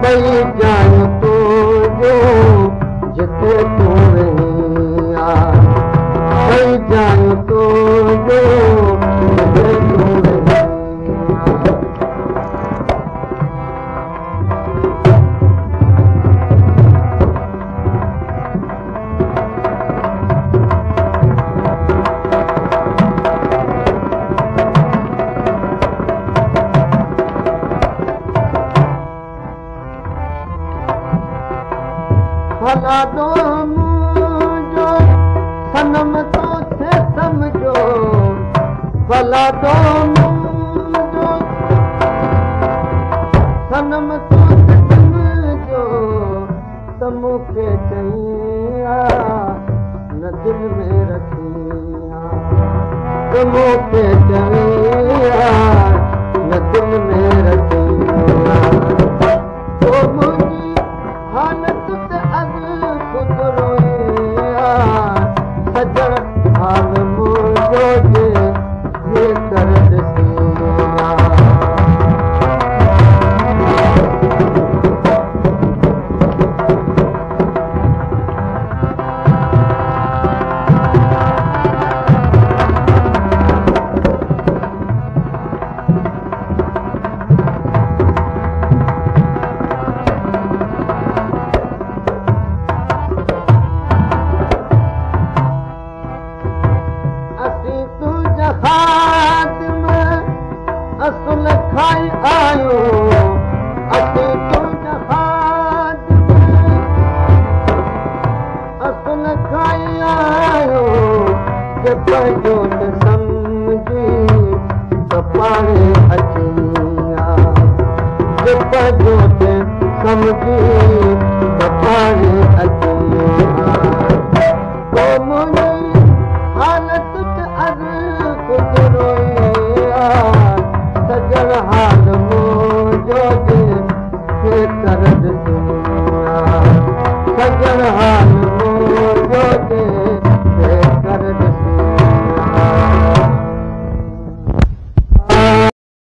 ॿई जायूं तो भला दो मुझो सनम तो थे समझो, भला दो मुझो सनम तो थे समझो, त मूंखे चई न दिल में रखिया, त मूंखे चई न दिल में रखिया। तो मुंहिंजी हालत ते अॻु ख़ुदि रोइया, सजण हाल मुंहिंजो जे कर ॾिसिया। असल खाई आयो, असीं तुंहिंजा ख़ादिम असल खाई आयो, जे पंहिंजो न सम्झी त पाणे अची आ, जे पंहिंजो न सम्झी त पाणे अची आ। पोइ मुंहिंजी हालत ते अॻु ख़ुदि रोई आ, सजण हाल मुंहिंजो।